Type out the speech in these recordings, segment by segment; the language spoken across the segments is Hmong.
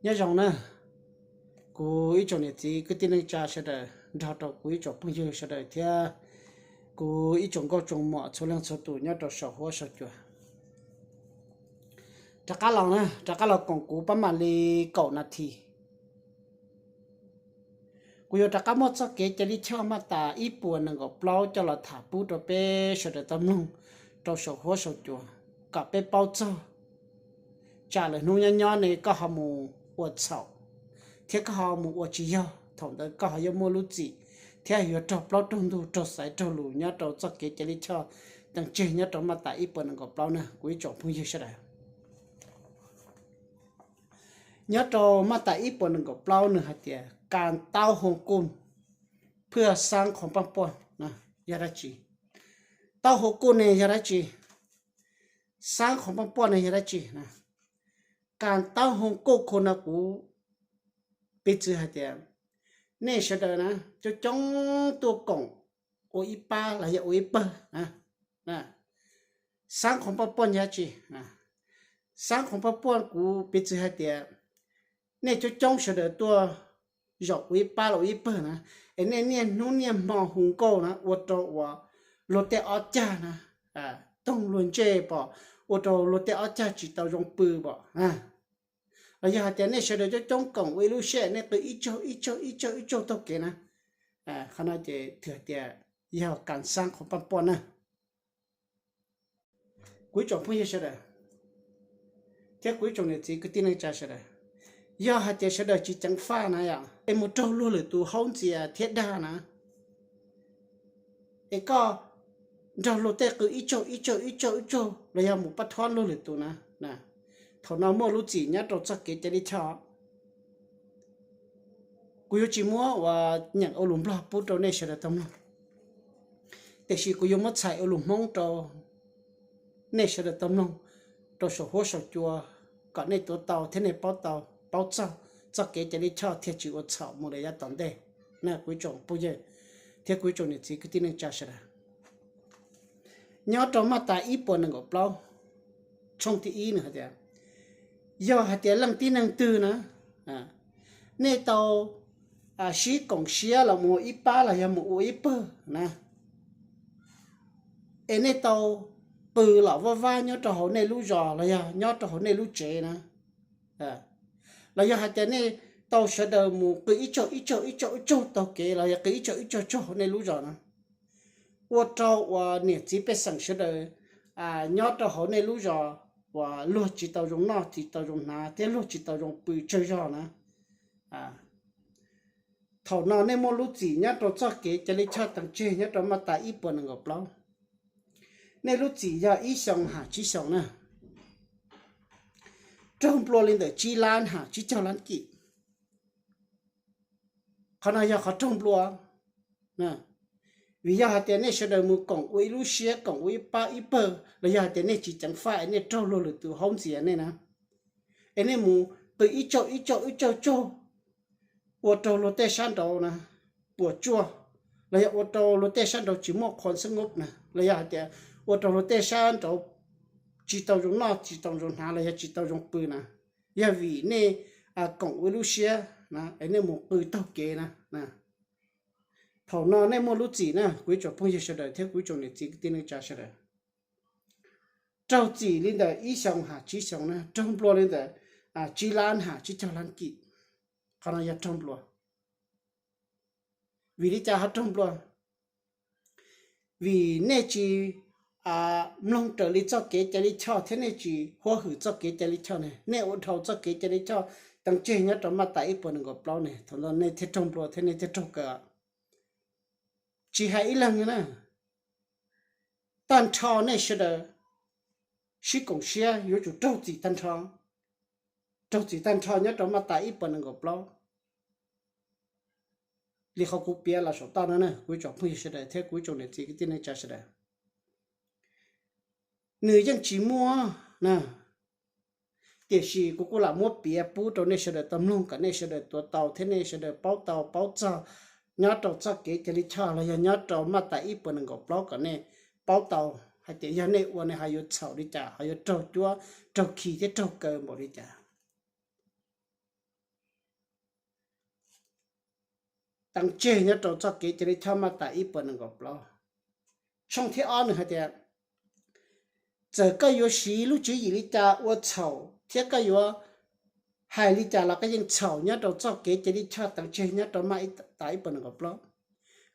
Nyob zoo na, kuv ib tsoom niam txiv kwv tij neej tsa sawv daws nrog rau kuv ib tsoom phooj ywg sawv daws thiab kuv ib tsoom nkauj tsoom muam txhua leej txhua tus nyob rau saum huab saum cua. Rov qab los na, rov qab los koom kuv pab mam li kaum nas this. Kuv yuav rov qab muab txoj kev cai lij choj maj tas ib puas nees nkaum plaub coj los tham pub rau peb sawv daws tau mloog rau saum huab saum cua kom peb paub txog, tsam lawm hnub nyob nyob ne koj ho mus ua txhaum thiab koj ho mus ua tsis yog, thaum ntawd koj ho yuav muaj lub txim thiab yuav raug plaub raug ntug raug xaiv raug lus nyob rau txoj kev cai lij choj teem tseg nyob rau maj tas ib puas nees nkaum plaub na kuv ib tsoom phooj ywg sawv daws. Nyob rau maj tas ib puas nees nkaum plaub nws hais tias kas taub hoo kuj phwj xaab qhov paj puaj yog dab tsi? Taub hoo kuj ne yog dab tsi? Xaab qhov paj puaj ne yog dab tsi? Kas taub hoo kuj khu no kuv piv txwv hais tias nej sawv daws na coob coob tuaj koom ua ib pab los yog ua ib pawg na. Xaab qhov paj puaj yog dab tsi? Xaab qhov paj puaj kuv piv txwv hais tias nej coob coob sawv daws tuaj zaum ua ib pab los ua ib pawg na, es nej niaj hnub niaj hmo hu nkauj na ua rau uas luag tej ob cag na toog luag ntsej pom, ua rau luag tej ob cag tsis tau zoo pw pom. Los yog hais tias nej sawv daws coob coob koom ua ib lub siab nej qw ib tsaug ib tsaug ib tsaug ib tsaug taug kev na, qhov no ces thwm tias yog kas xaab qhov paj puaj na. Kuv ib tsoom phooj ywg sawv daws thiab kuv ib tsoom niam txiv kwv tij neej tsa sawv daws, yog hais tias sawv daws tsis ceev faj na yom, es mus raug luag lwm tus haub ntxias thiab dag na, es koj nrog luag tej qw ib tsaug ib tsaug ib tsaug ib tsaug los yog mus pab thob luag lwm tus na, thaum no muaj lub txim nyob rau txoj kev cai lij choj. Kuv yuav tsis muab ua nyeem ua lus nplog pub rau nej sawv daws tau mloog, tiam sis kuv yuav muab txhais ua lus Hmoob rau nej sawv daws tau mloog rau saum huab saum cua kom nej tuav tau thiab nej paub tau, paub txog txoj kev cai lij choj thiaj tsis ua txhaum mus rau yav tom ntej na kuv ib tsoom phooj ywg thiab kuv ib tsoom niam txiv kwv tij neej tsa sawv daws. Nyob rau maj tas ib puas nees nkaum plaub tshooj thib ib nws hais tias, yog hais tias leej tib neeg twg na, nej tau sib koom siab los mus ua ib pab los yog mus ua ib pawg na, es nej tau qw los vaj vab nyob rau hauv nej lub zos los yog nyob rau hauv nej lub tsev na, los yog hais tias nej tau sawv daws mus qw ib tsaug ib tsaug ib tsaug ib tsaug taug kev los yog qw ib tsaug ib tsaug tsaug hauv nej lub zos na, ua rau uas niam txiv pej xeem sawv daws nyob rau hauv nej lub zos uas luag tsis tau zoo noj tsis tau zoo hnav thiab luag tsis tau zoo pw tsawg zog na, thaum no nej muaj lub txim nyob rau txoj kev cai lij choj teem tseg nyob rau maj tas ib puas nees nkaum plaub. Nej lub txim yog ib xyoos ham tsib xyoos na, raug nplua li ntawm tsib lab ham tsib caug lab kim. Qhov no yog qhov raug nplua, vim yog hais tias nej sawv daws mus koom ua ib lub siab koom ua ib pab ib pawg los yog hais tias nej tsis ceev faj es nej raug luag lwm tus haub ntxias nej na, es nej mus qw ib tsaug ib tsaug ib tsaug tsaug, ua rau luag tej sab nraud na puas tsuaj, los yog ua rau luag tej sab nraud tsis muaj qhuas xab ngub na, los yog hais tias ua rau luag tej sab nraud tsis tau zoo noj tsis tau zoo hnav los yog tsis tau zoo pw na, yog vim nej koom ua ib lub siab es nej mus qw taug kev na. Thaum no nej muaj lub txim na kuv ib tsoom phooj ywg sawv daws thiab kuv ib tsoom niam txiv kwv tij neej tsa sawv daws, raug txim li ntawm ib xyoos ham tsib xyoos na, raug nplua li ntawm tsib lab ham tsib caug lab kim. Qhov no yog raug nplua. Vim li cas ho raug nplua? Vim nej tsis mloog raws li txoj kev cai lij choj thiab nej tsis huab hwm txoj kev cai lij choj ne, nej ua dhau txoj kev cai lij choj teem tseg nyob rau maj tas ib puas nees nkaum plaub ne, thaum ntawd nej thiaj raug nplua thiab nej thiaj raug kaw. Tsis hais ib leeg na, tag nrho nej sawv daws sib koom siab yuav tsum raug txim tag nrho, raug txim tag nrho nyob rau maj tas ib puas nees nkaum plaub. Li qhov kuv piav los saum toj no na kuv ib tsoom phooj ywg sawv daws thiab kuv ib tsoom niam txiv kwv tij neej tsa sawv daws, nws yeej tsis muaj na, tiam sis kuv kuj lam muab piav pub rau nej sawv daws tau mloog kom nej sawv daws tuav tau thiab nej sawv daws paub tau paub txog nyob rau txoj kev cai lij choj los yog nyob rau maj tas ib puas nees nkaum plaub kom nej paub tau hais tias yog nej ua ne ho yuav txhaum li cas, ho yuav raug cuab raug khi thiab raug kaw npaum li cas. teev tseg nyob rau txoj kev cai lij choj maj tas ib puas nees nkaum plaub. Tshooj thib ob nws hais tias, txawm koj yuav siv lub tswv yim li cas ua txhaum thiab koj yuav hais li cas los koj yeej txhaum nyob rau txoj kev cai lij choj teev tseg nyob rau maj tas ib puas nees nkaum plaub.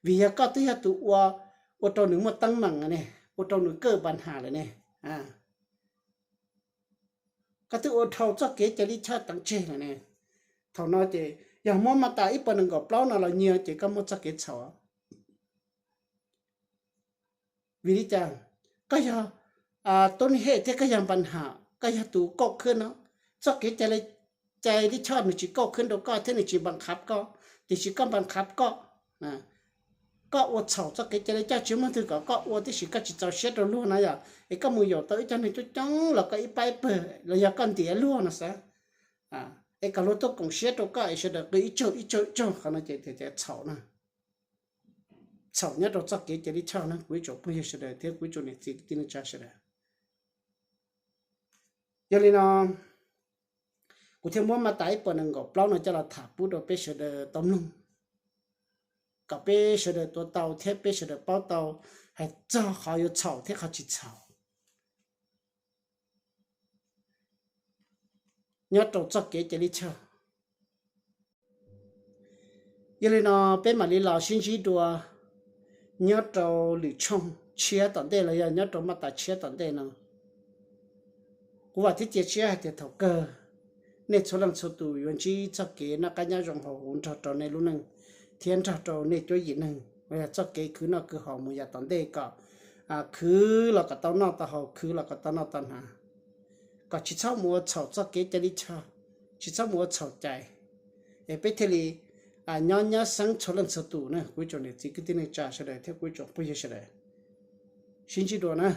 Vim yog koj twb yog tus ua, ua rau nws muaj teeb meem ne, ua rau nws kaj npas has lawm ne. Koj twb ua dhau txoj kev cai lij choj teev tseg lawm ne. Thaum no ces yog muab maj tas ib puas nees nkaum plaub no los nyiag ces koj muaj txoj kev txhaum. Vim li cas? Koj yog tub nij hej thiab koj yog npas has, koj yog tus kaj khwb no, txoj kev cai lij choj nws tsis kaj khwb rau koj thiab nws tsis npas qhav koj, tiam sis koj npas qhav koj. Koj ua txhaum txoj kev cai lij choj, tsis muaj twg kom koj ua tiam sis koj tsis txaus siab rau luag no yom, es koj mus yaum tau ib co neeg coob coob los koj ib pab ib pawg los yog koj ntiav luag no xav, es kom luag tuaj koom siab rau koj es sawv daws qw ib tsaug ib tsaug ib tsaug, qhov no ces tias txhaum na. Txhaum nyob rau txoj kev cai lij choj na kuv ib tsoom phooj ywg sawv daws thiab kuv ib tsoom niam txiv kwv tij neej tsa sawv daws. Yog li no kuv thiaj muab maj tas ib puas nees nkaum plaub no coj los tham pub rau peb sawv daws tau mloog, kom peb sawv daws tuav tau thiab peb sawv daws paub tau hais txog qhov yuav txhaum thiab qhov tsis txhaum nyob rau txoj kev cai lij choj. Yog li no peb mam li los sib ntsib dua nyob rau lwm tshooj tshiab tom ntej los yog nyob rau maj tas tshiab tom ntej no. Kuv vam thiab cia siab hais tias thaum kawg nej txhua leej txhua tus yuav ntsib txoj kev noj qab nyob zoo hauv nrog rau nej lub neej thiab nrog rau nej cuab yim neeg, yog txoj kev khwv noj khwv haus mus yav tom ntej kom khwv los kom tau noj tau haus, khwv los kom tau noj tau hnav, kom tsis txhob mus ua txhaum txoj kev cai lij choj, tsis txhob mus ua txhaum cai, es peb thiaj li nyob nyab xeeb txhua leej txhua tus na kuv ib tsoom niam txiv kwv tij neej tsa sawv daws thiab kuv ib tsoom phooj ywg sawv daws. Sib ntsib dua na.